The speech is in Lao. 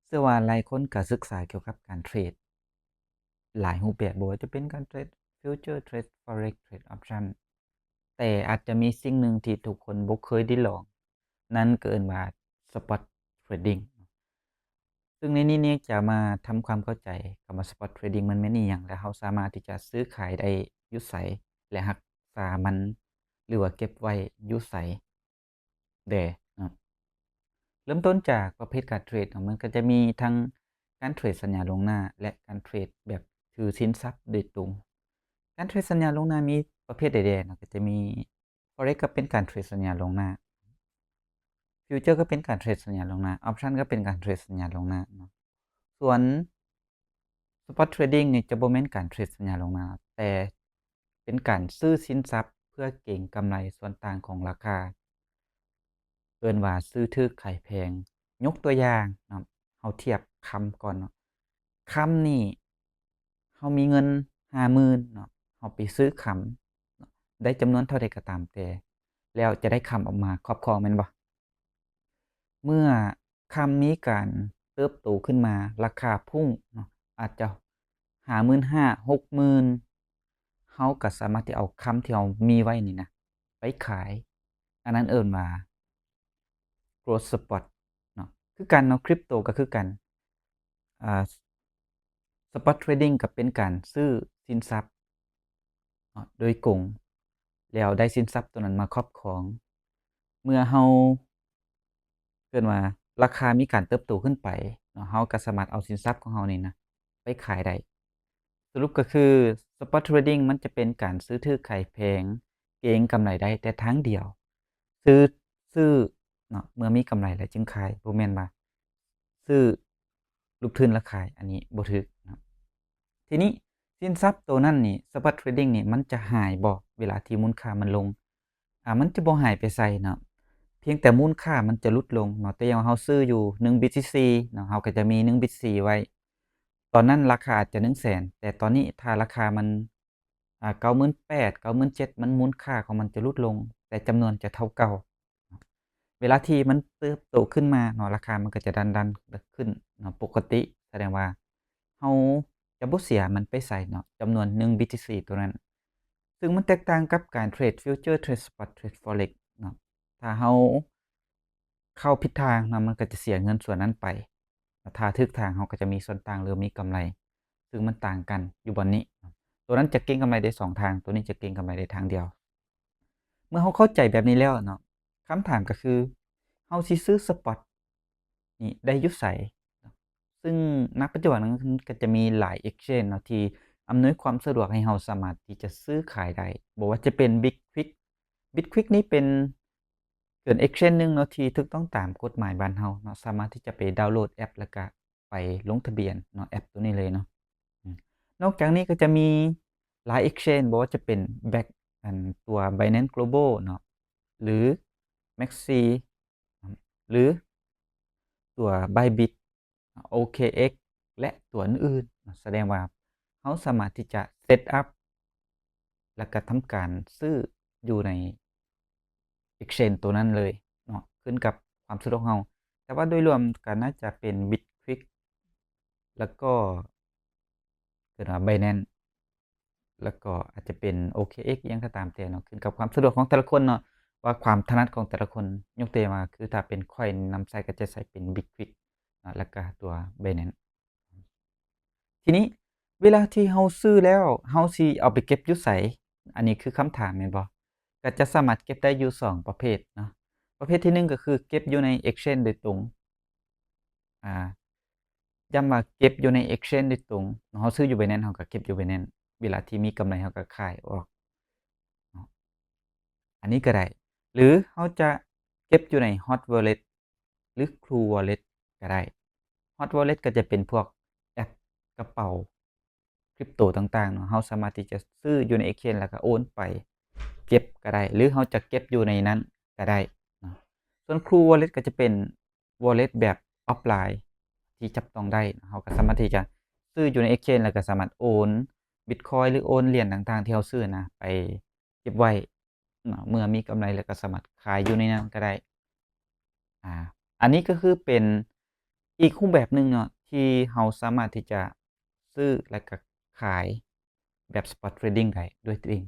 ເຊື່ອວ່າຫຼາຍຄົນກໍສຶກສາກ່ຽວກັບການເທຣດຫຼາຍຮູບແບບ, ບໍ່ວ່າຈະເປັນການເທຣດຟິວເຈີ, ເທຣດ Forex, ເທຣດ Option, ແຕ່ອາດຈະມີສິ່ງໜຶ່ງທີ່ທຸກຄົນບໍ່ເຄີຍໄດ້ລອງ, ນັ້ນກໍເອີ້ນວ່າ Spot Trading. ຊຶ່ງໃນນີ້ນີ້ຈະມາທຳຄວາມເຂົ້າໃຈຄຳວ່າ Spot Trading ມັນແມ່ນອີ່ຫຍັງ ແລະ ເຮົາສາມາດທີ່ຈະຊື້ຂາຍໄດ້ຢູ່ໃສ ແລະ ຮັກສາມັນ ຫຼືວ່າເກັບໄວ້ຢູ່ໃສແດ່ເນາະ. ເລີ່ມຕົ້ນຈາກປະເພດການເທຣດເນາະ, ມັນກໍຈະມີທັງການເທຣດສັນຍາລ່ວງໜ້າ ແລະ ການເທຣດແບບຖືສິນຊັບໂດຍຕົງ. ການເທຣດສັນຍາລ່ວງໜ້າມີປະເພດໃດແດ່ເນາະ? ກໍຈະມີ Forex ກໍເປັນການເທຣດສັນຍາລ່ວງໜ້າ, ຟິວເຈີກໍເປັນການເທຣດສັນຍາລ່ວງໜ້າ, Option ກໍເປັນການເທຣດສັນຍາລ່ວງໜ້າເນາະ. ສ່ວນ Spot Trading ນີ້ຈະບໍ່ແມ່ນການເທຣດສັນຍາລ່ວງໜ້າ, ແຕ່ເປັນການຊື້ສິນຊັບເພື່ອເກັງກຳໄລສ່ວນຕ່າງຂອງລາຄາ, ເອີ້ນວ່າຊື້ຖືກຂາຍແພງ. ຍົກຕົວຢ່າງເນາະ, ເຮົາທຽບຄຳກ່ອນເນາະ. ຄຳນີ້ ເຮົາມີເງິນຫ້າໝື່ນເນາະ, ເຮົາໄປຊື້ຄຳເນາະ, ໄດ້ຈຳນວນເທົ່າໃດກໍຕາມແຕ່, ແລ້ວຈະໄດ້ຄຳອອກມາຄອບຄອງແມ່ນບໍ່? ເມື່ອຄຳມີການເຕີບໂຕຂຶ້ນມາ, ລາຄາພຸ້ງເນາະ, ອາດຈະຫ້າໝື່ນຫ້າ ຫົກໝື່ນ, ເຮົາກໍສາມາດທີ່ເອົາຄຳທີ່ເຮົາມີໄວ້ນີ້ນະ ໄປຂາຍ, ອັນນັ້ນເອີ້ນວ່າ Growth Spot ເນາະ. ຄືກັນເນາະ, Crypto ກໍຄືກັນ, ອ່າ Spot Trading ກໍເປັນການຊື້ສິນຊັບເນາະ ໂດຍກົງ, ແລ້ວໄດ້ສິນຊັບຕົວນັ້ນມາຄອບຄອງ. ເມື່ອເຮົາ ເອີ້ນວ່າລາຄາມີການເຕີບໂຕຂຶ້ນໄປເນາະ, ເຮົາກໍສາມາດເອົາສິນຊັບຂອງເຮົານີ້ນະ ໄປຂາຍໄດ້. ສະຫຼຸບກໍຄື Spot Trading ມັນຈະເປັນການຊື້ຖືກຂາຍແພງ, ເກັງກຳໄລໄດ້ແຕ່ທາງດຽວ. ຊື້ ຊື້ເນາະ, ເມື່ອມີກຳໄລແລ້ວຈຶ່ງຂາຍ, ບໍ່ແມ່ນວ່າຊື້ລຸກທຶນແລ້ວຂາຍ, ອັນນີ້ບໍ່ຖືກເນາະ. ທີນີ້ສິນຊັບໂຕນັ້ນນີ້ Spot Trading ນີ້ ມັນຈະຫາຍບໍ່ ເວລາທີ່ມູນຄ່າມັນລົງ? ອາ ມັນຈະບໍ່ຫາຍໄປໃສເນາະ, ພຽງແຕ່ມູນຄ່າມັນຈະຫຼຸດລົງເນາະ. ຕົວຢ່າງວ່າເຮົາຊື້ຢູ່ໜຶ່ງ BTC ເນາະ, ເຮົາກໍຈະມີໜຶ່ງ BTC ໄວ້, ຕອນນັ້ນລາຄາອາດຈະໜຶ່ງແສນ, ແຕ່ຕອນນີ້ຖ້າລາຄາມັນ ອາ ເກົ້າໝື່ນແປດ ເກົ້າໝື່ນເຈັດ ມັນ ມູນຄ່າຂອງມັນຈະຫຼຸດລົງ, ແຕ່ຈຳນວນຈະເທົ່າເກົ່າ. ເວລາທີ່ມັນເຕີບໂຕຂຶ້ນມາເນາະ, ລາຄາມັນກໍຈະດັນໆຂຶ້ນເນາະ ປົກກະຕິ, ສະແດງວ່າເຮົາຈະບໍ່ເສຍມັນໄປໃສເນາະ, ຈຳນວນໜຶ່ງ BTC ໂຕນັ້ນ. ຊຶ່ງມັນແຕກຕ່າງກັບການເທຣດ Future, ເທຣດ Spot, ເທຣດ Forex ເນາະ. ຖ້າເຮົາເຂົ້າຜິດທາງເນາະ, ມັນກໍຈະເສຍເງິນສ່ວນນັ້ນໄປ. ຖ້າຖືກທາງ ເຮົາກໍຈະມີສ່ວນຕ່າງ ຫຼື ມີກຳໄລ, ຊຶ່ງມັນຕ່າງກັນຢູ່ບ່ອນນີ້. ໂຕນັ້ນຈະເກັງກຳໄລໄດ້ສອງທາງ, ໂຕນີ້ຈະເກັງກຳໄລໄດ້ທາງດຽວ. ເມື່ອເຮົາເຂົ້າໃຈແບບນີ້ແລ້ວເນາະ, ຄຳຖາມກໍຄື ເຮົາຊິຊື້ Spot ນີ້ໄດ້ຢູ່ໃສ? ຊຶ່ງນະປັດຈຸບັນມັນກໍຈະມີຫຼາຍ Exchange ເນາະ ທີ່ອຳນວຍຄວາມສະດວກໃຫ້ເຮົາສາມາດທີ່ຈະຊື້ຂາຍໄດ້, ບໍ່ວ່າຈະເປັນ Bitquick. Bitquick ນີ້ເປັນ ເປັນ Exchange ໜຶ່ງເນາະ ທີ່ຖືກຕ້ອງຕາມກົດໝາຍບ້ານເຮົາເນາະ, ສາມາດທີ່ຈະໄປດາວໂຫຼດແອັບ ແລ້ວກະໄປລົງທະບຽນເນາະ, ແອັບໂຕນີ້ເລີຍເນາະ. ອືມ ນອກຈາກນີ້ກໍຈະມີຫຼາຍ Exchange ບໍ່ວ່າຈະເປັນ Back ອັນ ຕົວ Binance Global ເນາະ ຫຼື Maxi ຫຼື ຕົວ Bybit OKX ແລະ ຕົວອື່ນໆເນາະ. ສະແດງວ່າເຮົາສາມາດທີ່ຈະ set up ແລ້ວກໍທຳການຊື້ຢູ່ໃນ Exchange ໂຕນັ້ນເລີຍເນາະ, ຂຶ້ນກັບຄວາມສະດວກເຮົາ. ແຕ່ວ່າໂດຍລວມກໍໜ້າຈະເປັນ Bitquick ແລ້ວກໍ ເອີ້ນວ່າ Binance ແລ້ວກໍອາດຈະເປັນ OKX ອີ່ຫຍັງກໍຕາມແຕ່ເນາະ, ຂຶ້ນກັບຄວາມສະດວກຂອງແຕ່ລະຄົນເນາະ, ວ່າຄວາມຖະໜັດຂອງແຕ່ລະຄົນ. ຍົກຕົວຢ່າງວ່າ ຄືຖ້າເປັນຂ້ອຍນຳໃຊ້ກໍຈະໃຊ້ເປັນ Bitquick ເນາະ ແລ້ວກໍຕົວ Binance. ທີນີ້ເວລາທີ່ເຮົາຊື້ແລ້ວ ເຮົາຊິເອົາໄປເກັບຢູ່ໃສ? ອັນນີ້ຄືຄຳຖາມແມ່ນບໍ່? ກໍຈະສາມາດເກັບໄດ້ຢູ່ສອງປະເພດເນາະ. ປະເພດທີໜຶ່ງກໍຄືເກັບຢູ່ໃນ Exchange ໂດຍຕົງ. ອາ ຢ້ຳວ່າເກັບຢູ່ໃນ Exchange ໂດຍຕົງເນາະ, ເຮົາຊື້ຢູ່ Binance ເຮົາກໍເກັບຢູ່ Binance, ເວລາທີ່ມີກຳໄລເຮົາກໍຂາຍອອກເນາະ, ອັນນີ້ກໍໄດ້. ຫຼືເຮົາຈະເກັບຢູ່ໃນ Hot Wallet ຫຼື Cool Wallet ກໍໄດ້. Hot Wallet ກໍຈະເປັນພວກແອັບກະເປົາ ຄຣິບໂຕຕ່າງໆເນາະ, ເຮົາສາມາດທີ່ຈະຊື້ຢູ່ໃນ Exchange ແລ້ວກໍໂອນໄປເກັບກໍໄດ້ ຫຼືເຮົາຈະເກັບຢູ່ໃນນັ້ນກໍໄດ້ເນາະ. ສ່ວນ Cool Wallet ກໍຈະເປັນ Wallet ແບບອອຟລາຍທີ່ຈັບຕ້ອງໄດ້, ເຮົາກໍສາມາດທີ່ຈະຊື້ຢູ່ໃນ Exchange ແລ້ວກໍສາມາດໂອນ Bitcoin ຫຼືໂອນຫຼຽນຕ່າງໆທີ່ເຮົາຊື້ນະ ໄປເກັບໄວ້ເນາະ, ເມື່ອມີກຳໄລແລ້ວກໍສາມາດຂາຍຢູ່ໃນນັ້ນກໍໄດ້. ອາ ອັນນີ້ກໍຄືເປັນ ອີກຮູບແບບໜຶ່ງເນາະ ທີ່ເຮົາສາມາດທີ່ຈະຊື້ ແລະກະຂາຍແບບ spot trading ໄດ້ດ້ວຍຕົວເອງ